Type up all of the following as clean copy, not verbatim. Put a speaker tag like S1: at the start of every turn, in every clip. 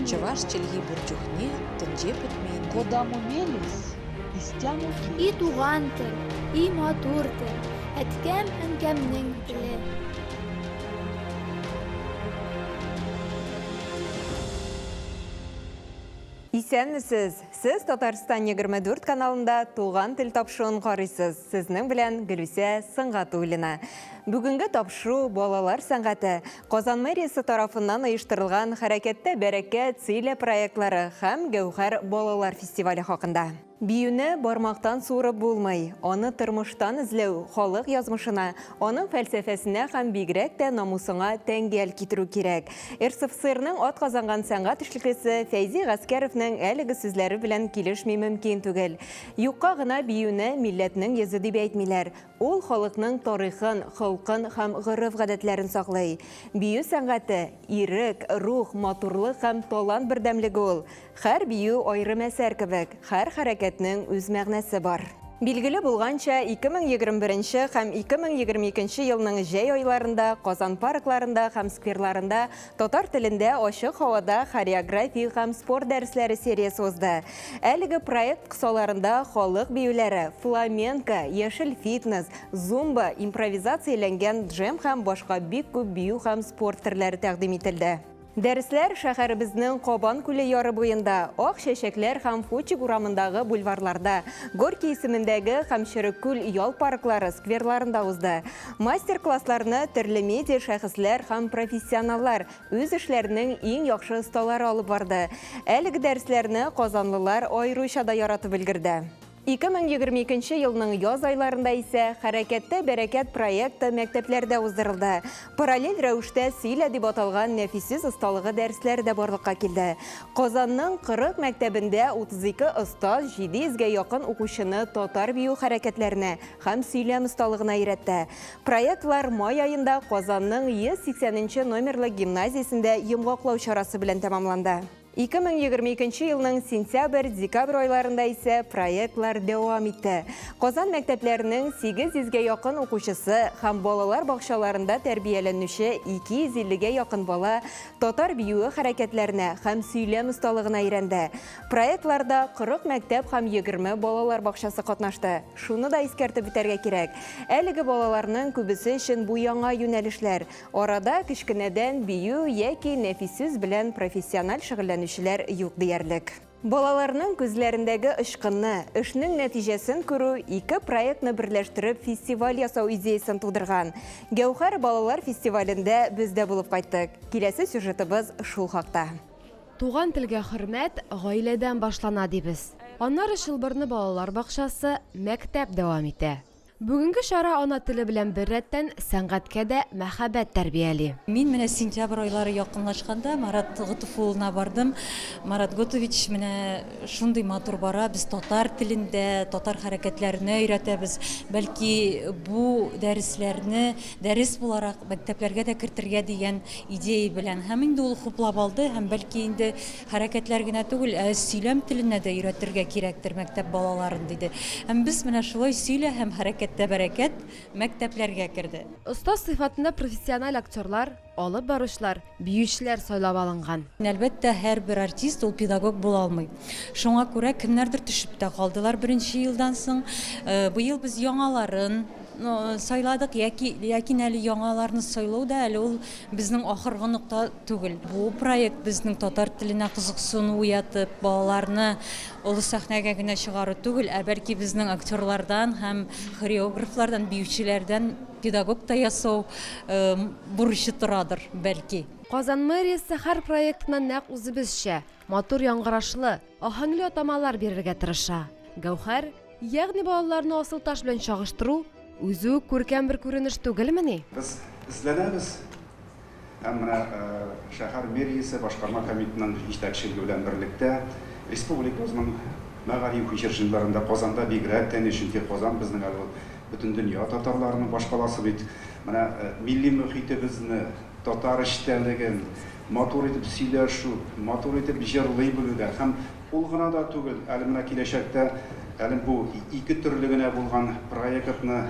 S1: Чӑваш чӗлхи пур чухне тӗнче пӗтмен.
S2: Кодамо мелесь, истямо
S3: И туган тел, и матур тел, әткәм-әнкәмнең теле.
S4: Исәнмесез! Сез Татарстан 24 каналында Туган тел тапшыруын карыйсыз. Сезнең белән Гөлүсә Сөнгатуллина. Бүгенге тапшыру балалар сәнгате, Казан мэриясе тарафыннан оештырылган Хәрәкәттә бәрәкәт, Сөйлә проектлары һәм Гәүһәр балалар фестивале хакында. Биюне бармактан суырып булмый, аны тормыштан эзләү, халык язмышына, аның фәлсәфәсенә һәм бигрәк тә намусыңа тәңгәл китерү кирәк. РСФСРның атказанган сәнгать эшлеклесе Фәйзи Гаскәровның әлеге сүзләре белән килешми мөмкин түгел. Юкка гына биюне милләтнең йөзе дип әйтмиләр. Ул халыкның тарихын, холкын һәм гореф-гадәтләрен саклый. Бию сәнгате, ирек, рух, матурлык һәм талант бердәмлеге ул. Һәр бию аерым әсәр кебек, һәр хәрәкәтнең үз мәгънәсе бар. Билгеле булганча, 2021 нче һәм 2022 нче елның җәй айларында Казан паркларында һәм скверларында татар телендә ачык һавада хореография һәм спорт дәресләре сериясе узды. Әлеге проект кысаларында халык биюләре, фламенко, яшел фитнес, зумба, импровизацияләнгән джем һәм башка бик күп бию һәм спорт төрләре тәкъдим ителде. Дәресләр шәһәребезнең Кабан күле яры буенда, Ак чәчәкләр һәм Фучик урамындагы бульварларда, Горький исемендәге һәм Черек күл ял парклары, скверларында узды. Мастер-классларны төрле медиа шәхесләр һәм профессионаллар, үз эшләренең иң яхшы осталары алып барды. Әлеге дәресләрне казанлылар аеруча да яратып өлгерде. 2022 нче елның яз айларында исә Хәрәкәттә бәрәкәт проекты мәктәпләрдә уздырылды. Параллель рәвештә Сөйлә дип аталган нәфис сүз осталыгы дәресләре дә барлыкка килде. Казанның 40 мәктәбендә 32 остаз 700 гә якын укучыны татар бию хәрәкәтләренә һәм сөйләм осталыгына өйрәтте. Проектлар май аенда Казанның 180 нче номерлы гимназиясендә йомгаклау чарасы белән тәмамланды. 2022 нче елның сентябрь-декабрь айларында исә проектлар дәвам итте. Казан мәктәпләренең 800 гә якын укучысы һәм балалар бакчаларында тәрбияләнүче 250 гә якын бала татар биюе хәрәкәтләренә һәм сөйләм осталыгына өйрәнде. Проектларда 40 мәктәп һәм 20 балалар бакчасы катнашты. Шуны да искәртеп үтәргә кирәк, әлеге балаларның күбесе өчен бу яңа юнәлешләр. Арада кечкенәдән бию яки нәфис сүз белән профессиональ шөгыльләнүчеләр юк диярлек. Балаларның күзләрендәге очкынны, эшнең нәтиҗәсен күрү ике проектны берләштереп фестиваль ясау идеясен тудырган. Гәүһәр балалар фестивалендә без дә булып кайттык. Киләсе сюжетыбыз шул хакта.
S5: Туган телгә хөрмәт гаиләдән башлана, дибез. Аннары чылбырны балалар бакчасы, мәктәп дәвам итә. Бүгенге чара ана теле белән беррәттән сәнгатькә дә мәхәббәт тәрбияли.
S6: Мин менә сентябрь айлары якынлашканда Марат Готов улына бардым. Марат Готович, менә шундый матур бара, без татар телендә, татар хәрәкәтләренә өйрәтәбез. Бәлки бу дәресләрне дәрес буларак мәктәпләргә дә кертергә дигән идея белән. Һәм инде ул хуплап алды һәм бәлки инде Хәрәкәтләр генә түгел, ә сөйләм теленә дә өйрәтергә кирәктер мәктәп балаларын, диде. Һәм без менә шулай Сөйлә һәм хәрәкәттә бәрәкәт мәктәпләргә керде.
S5: Остаз сыйфатында профессиональ актерлар, алып баручылар, биючеләр сайлап алынган.
S6: Әлбәттә, һәрбер артист ул педагог була алмый. Шуңа күрә кемнәрдер төшеп тә калдылар беренче елдан соң. Быел без яңаларын сайладык, яки ләкин әле яңаларны сайлау да әле ул безнең ахыргы нокта түгел. Бу проект безнең татар теленә кызыксыну уятып, балаларны олы сәхнәгә генә чыгару түгел, ә бәлки безнең актерлардан һәм хореографлардан, биючеләрдән педагог та ясау бурычы торадыр, бәлки.
S5: Казан мэриясе һәр проектына нәкъ үзебезчә, матур яңгырашлы, аһәңле атамалар бирергә тырыша. Гәүһәр, ягъни балаларны асылташ белән чагыштыру, үзе үк күркәм бер күренеш түгелмени?
S7: Без эзләнәбез һәм менә шәһәр мэриясе башкарма комитетының җитәкчелеге белән берлектә республикабызның мәгариф учреждениеләрендә, Казанда бигрәк тә, чөнки Казан безнең әле ул бөтендөнья татарларының башкаласы бит, менә милли мөхитебезне, татар эчтәлеген, матур итеп сөйләшү, матур итеп җырлый белүдә һәм ул гына да түгел, әле менә киләчәктә әле бу ике төрле генә булган проектны.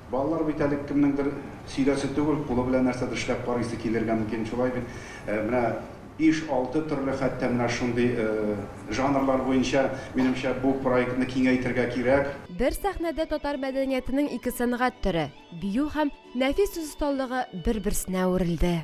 S7: Балалар бит әле кемнеңдер сөйләсе түгел, кулы белән нәрсәдер эшләп карыйсы килергә мөмкин. Шулай бит, менә биш-алты төрле хәтта менә шундый жанрлар буенча, минемчә, бу проектны киңәйтергә кирәк.
S5: Бер сәхнәдә татар мәдәниятенең ике сәнгать төре, бию һәм нәфис сүз осталыгы бер-берсенә әверелде.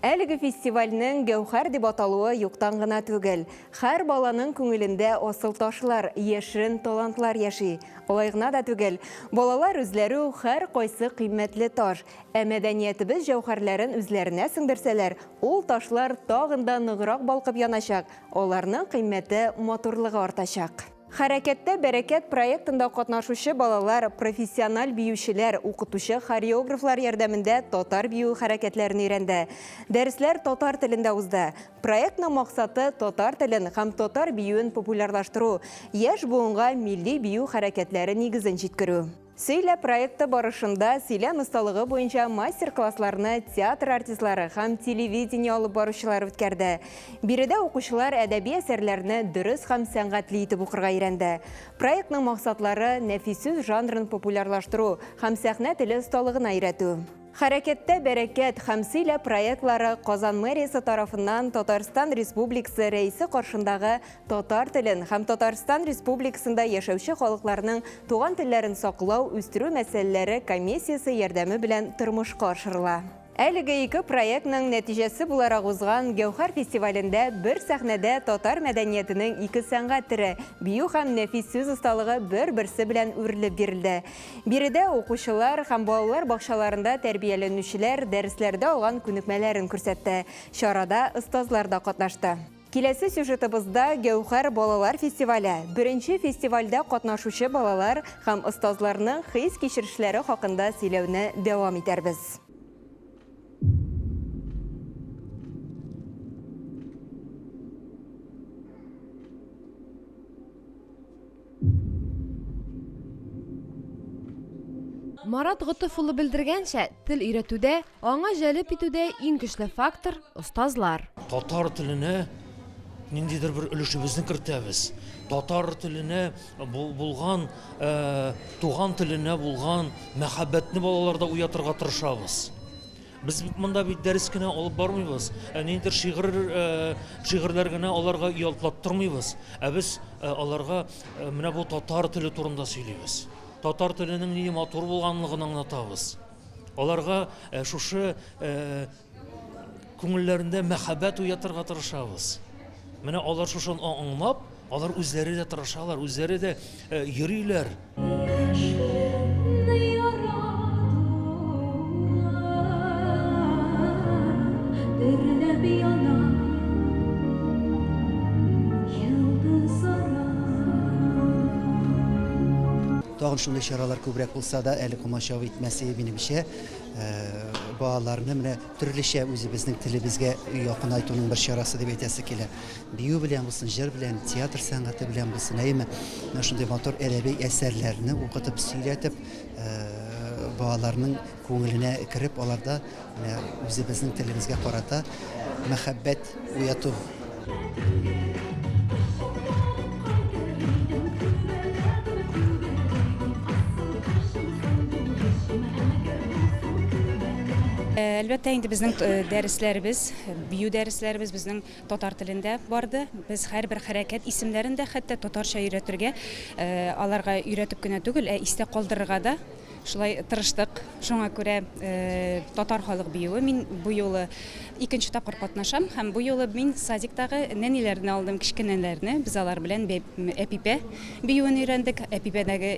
S4: Әлеге фестивальнең Гәүһәр дип аталуы юктан гына түгел. Һәр баланың күңелендә асыл ташлар, яшерен талантлар яши. Алай гына да түгел, балалар үзләре үк һәркайсы кыйммәтле таш. Ә мәдәниятебез җәүһәрләрен үзләренә сеңдерсәләр, ул ташлар тагын да ныграк балкып яначак, аларның кыйммәте, матурлыгы артачак. Хәрәкәттә бәрәкәт проектында катнашучы балалар профессиональ биючеләр, укытучы хореографлар ярдәмендә татар биюе хәрәкәтләрен өйрәнде. Дәресләр татар телендә узды. Проектның максаты татар телен һәм татар биюен популярлаштыру, яшь буынга милли бию хәрәкәтләре нигезен җиткерү. Сөйлә проекты барышында сөйләм осталыгы буенча мастер-классларны театр артистлары һәм телевидение алып баручылар үткәрде. Биредә укучылар әдәби әсәрләрне дөрес һәм сәнгатьле итеп укырга өйрәнде. Проектның максатлары, нәфис сүз жанрын популярлаштыру һәм сәхнә теле осталыгына өйрәтү. Хәрәкәттә бәрәкәт һәм сөйлә проектлары Казан мэриясе тарафыннан Татарстан Республикасы Рәисе каршындагы татар телен һәм Татарстан Республикасында яшәүче халыкларның туган телләрен саклау, үстерү мәсьәләләре комиссиясе ярдәме белән тормышка ашырыла. Әлеге ике проектның нәтиҗәсе буларак узган Гәүһәр фестивалендә бер сәхнәдә татар мәдәниятенең ике сәнгать төре, бию һәм нәфис сүз осталыгы бер-берсе белән үрелеп бирелде. Биредә укучылар һәм балалар бакчаларында тәрбияләнүчеләр дәресләрдә алган күнекмәләрен күрсәтте. Чарада остазлар да катнашты. Киләсе сюжетыбызда Гәүһәр балалар фестивале. Беренче фестивальдә катнашучы балалар һәм остазларның хис-кичерешләре хакында сөйләүне дәвам итәрбез.
S5: Марат Готыф улы белдергәнчә, тел өйрәтүдә, аңа җәлеп итүдә иң көчле фактор, остазлар.
S8: Татар теленә ниндидер бер өлешебезне кертәбез. Татар теленә булган, туган теленә булган мәхәббәтне балаларда уятырга тырышабыз. Без монда бит дәрес кенә алып бармыйбыз, ә ниндидер шигырь, шигырьләр генә аларга ялтлаттырмыйбыз. Ә без аларга менә бу татар теле турында сөйлибез. Татар теленең нинди матур булганлыгын аңлатабыз. Аларга шушы күңелләрендә мәхәббәт уятырга тырышабыз. Менә алар шушын аңлап, алар үзләре дә тырышалар, үзләре дә йөриләр.
S9: Тагын шундый чаралар күбрәк булса да, әле комачау итмәс иде, минемчә. Балаларны менә төрлечә үзебезнең телебезгә якынайтуның бер чарасы дип әйтәсе килә. Бию белән булсын, җыр белән, театр сәнгате белән булсын, әйеме? Менә шундый матур әдәби әсәрләрне укытып, сөйләтеп, балаларның күңеленә кереп, аларда менә үзебезнең телебезгә карата мәхәббәт уяту.
S6: Әлбәттә инде безнең дәресләребез, бию дәресләребез безнең татар телендә барды. Без һәрбер хәрәкәт исемнәрен дә хәтта татарча өйрәтергә, аларга өйрәтеп кенә түгел, ә истә калдырырга да шулай тырыштык. Шуңа күрә татар халык биюе мин бу юлы икенче тапкыр катнашам һәм бу юлы мин садиктагы нәниләрне алдым, кечкенәләрне. Без алар белән әпипә биюен өйрәндек. Әпипәдәге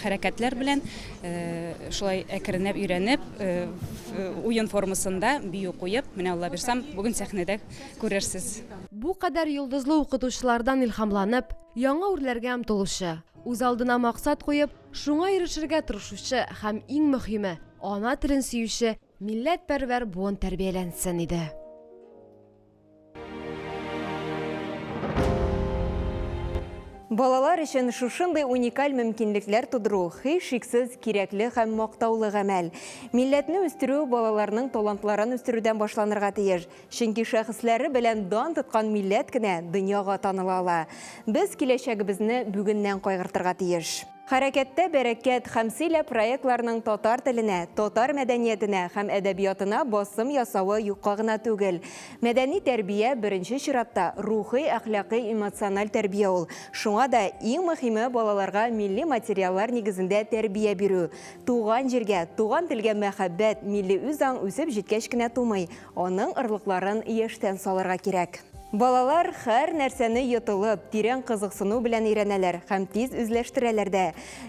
S6: хәрәкәтләр белән шулай әкренләп өйрәнеп, уен формасында бию куеп, менә Алла бирсам, бүген сәхнәдә күрерсез.
S5: Бу кадәр йолдызлы укытучылардан илһамланып, яңа үрләргә омтылучы, үз алдына максат куеп, шуңа ирешергә тырышучы һәм иң мөһиме, ана телен сөюче милләтпәрвәр буын тәрбияләнсен иде.
S4: Балалар өчен шушындый уникаль мөмкинлекләр тудыру, һичшиксез, кирәкле һәм мактаулы гамәл. Милләтне үстерү балаларның талантларын үстерүдән башланырга тиеш. Чөнки шәхесләре белән дан тоткан милләт кенә дөньяга таныла ала. Без киләчәгебезне бүгеннән кайгыртырга тиеш. Хәрәкәттә бәрәкәт һәм сөйлә проектларының татар теленә, татар мәдәниятенә һәм әдәбиятына басым ясавы юкка гына түгел. Мәдәни тәрбия, беренче чиратта, рухи, әхлакый, эмоциональ тәрбия ул. Шуңа да иң мөһиме балаларга милли материаллар нигезендә тәрбия бирү. Туган җиргә, туган телгә мәхәббәт, милли үзаң үсеп җиткәч кенә тумый, аның орлыкларын яшьтән салырга кирәк. Балалар һәр нәрсәне йотылып, тирән кызыксыну белән өйрәнәләр һәм тиз үзләштерәләр дә.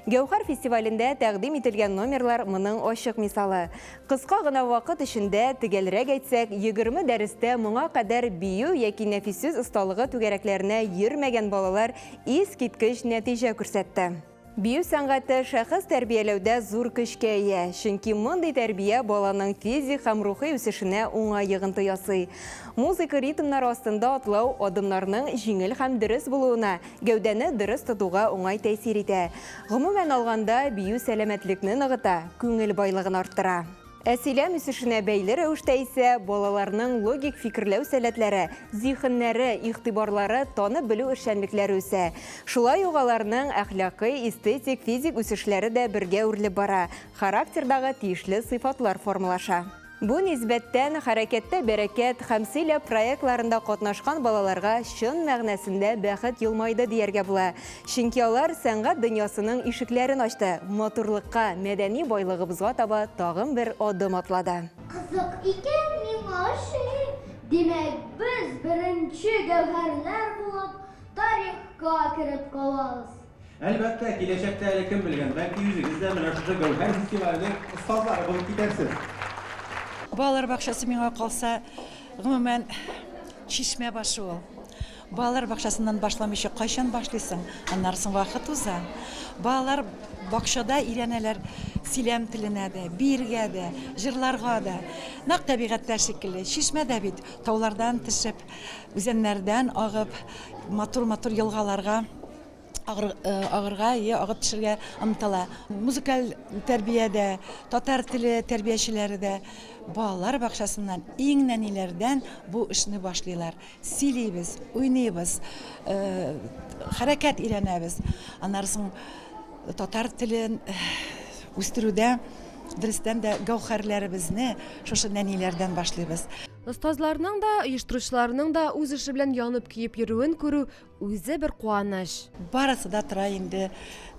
S4: Гәүһәр фестивалендә тәкъдим ителгән номерлар моның ачык мисалы. Кыска гына вакыт эчендә, төгәлрәк әйтсәк, 20 дәрестә моңа кадәр бию яки нәфис сүз осталыгы түгәрәкләренә йөрмәгән балалар искиткеч нәтиҗә күрсәтте. Бию сәнгате шәхес тәрбияләүдә зур көчкә ия, чөнки мондый тәрбия баланың физик һәм рухи үсешенә уңай йогынты ясый. Музыка ритмнары астында атлау адымнарның җиңел һәм дөрес булуына, гәүдәне дөрес тотуга уңай тәэсир итә. Гомумән алганда, бию сәламәтлекне ныгыта, күңел байлыгын арттыра. Ә сөйләм үсешенә бәйле рәвештә исә балаларның логик фикерләү сәләтләре, зиһеннәре, игътибарлары, танып белү эшчәнлекләре үсә. Шулай ук аларның әхлакый, эстетик, физик үсешләре дә бергә үрелеп бара, характердагы тиешле сыйфатлар формалаша. Бу нисбәттән, Хәрәкәттә бәрәкәт һәм Сөйлә проектларында катнашкан балаларга чын мәгънәсендә бәхет елмайды дияргә була. Чөнки алар сәнгать дөньясының ишекләрен ачты, матурлыкка, мәдәни байлыгыбызга таба тагын бер адым атлады.
S3: Кызык икән миңа ошый. Димәк, без беренче гәүһәрләр булып тарихка кереп калабыз.
S10: Әлбәттә, киләчәктә әле кем белгән, бәлки үзегез дә менә шушы Гәүһәр фестиваленең остазлары булып китәрсез.
S2: Балалар бакчасы миңа калса, гомумән, чишмә башы ул. Балалар бакчасыннан башламыйча кайчан башлыйсың? Аннары соң вакыт уза. Балалар бакчада өйрәнәләр сөйләм теленә дә, биергә дә, җырларга да. Нәкъ табигатьтә шикелле. Чишмә дә бит таулардан төшеп, үзәннәрдән агып, матур-матур елгаларга агырга, е, агып төшергә омтыла. Музыкаль тәрбия дә, татар теле тәрбиячеләре дә балалар бакчасыннан, иң нәниләрдән бу эшне башлыйлар. Сөйлибез, уйныйбыз, хәрәкәт өйрәнәбез. Аннары соң татар телен үстерүдә дөрестән дә гәүһәрләребезне шушы нәниләрдән башлыйбыз.
S5: Остазларның да, оештыручыларның да үз эше белән янып-көеп йөрүен күрү үзе бер куаныч.
S2: Барысы да тора инде,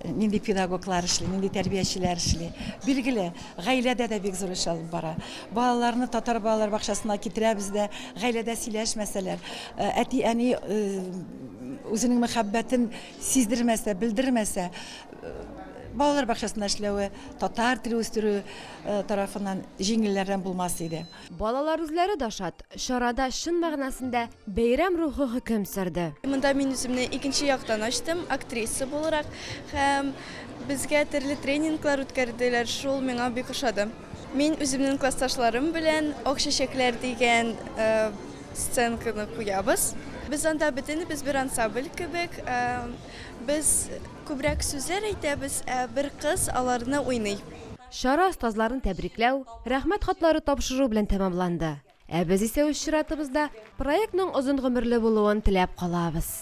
S2: нинди педагоглар эшли, нинди тәрбиячеләр эшли. Билгеле, гаиләдә дә бик зур эш алып бара. Балаларны татар балалар бакчасына китерәбез дә, гаиләдә сөйләшмәсәләр, әти-әни үзенең мәхәббәтен сиздермәсә, белдермәсә, балалар бакчасында эшләве, татар теле үстерү тарафыннан җиңелләрдән булмас иде.
S5: Балалар үзләре дә шат, чарада чын мәгънәсендә бәйрәм рухы хөкем сөрде.
S11: Монда мин үземне икенче яктан ачтым, актриса буларак, һәм безгә төрле тренинглар үткәрделәр, шул миңа бик ошады. Мин үземнең классташларым белән Ак чәчәкләр дигән сценканы куябыз. Без анда бөтенебез бер ансамбль кебек, без күбрәк сүзләр әйтәбез, ә бер кыз аларны уйный.
S5: Чара остазларын тәбрикләү, рәхмәт хатлары тапшыру белән тәмамланды. Ә без исә үз чиратыбызда проектның озын гомерле булуын теләп калабыз.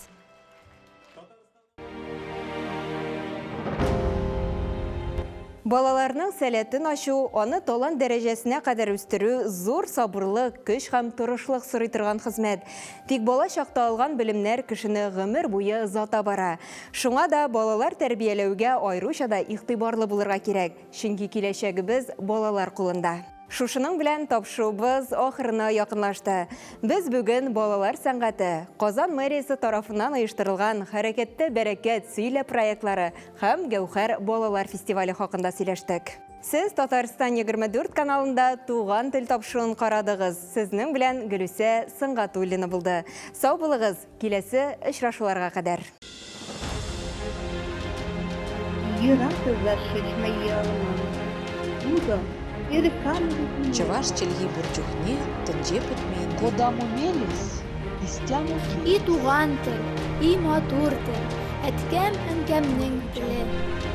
S4: Балаларның сәләтен ачу, аны талант дәрәҗәсенә кадәр үстерү зур сабырлык, көч һәм тырышлык сорый торган хезмәт. Тик бала чакта алган белемнәр кешене гомер буе озата бара. Шуңа да балалар тәрбияләүгә аеруча да игътибарлы булырга кирәк, чөнки киләчәгебез балалар кулында. Шушының белән тапшыруыбыз ахырына якынлашты. Без бүген балалар сәнгате, Казан мэриясе тарафыннан оештырылган Хәрәкәттә бәрәкәт, сөйлә проектлары һәм Гәүһәр балалар фестивале хакында сөйләштек. Сез Татарстан 24 каналында Туган тел тапшыруын карадыгыз. Сезнең белән Гөлүсә Сөнгатуллина булды. Сау булыгыз, киләсе очрашуларга кадәр.
S1: Чӑваш чӗлхи пур чухне тӗнче пӗтмен.
S2: Кодамо мелесь, истямо
S3: И туган тел, и матур тел. Әткәм, әнкәмнең теле.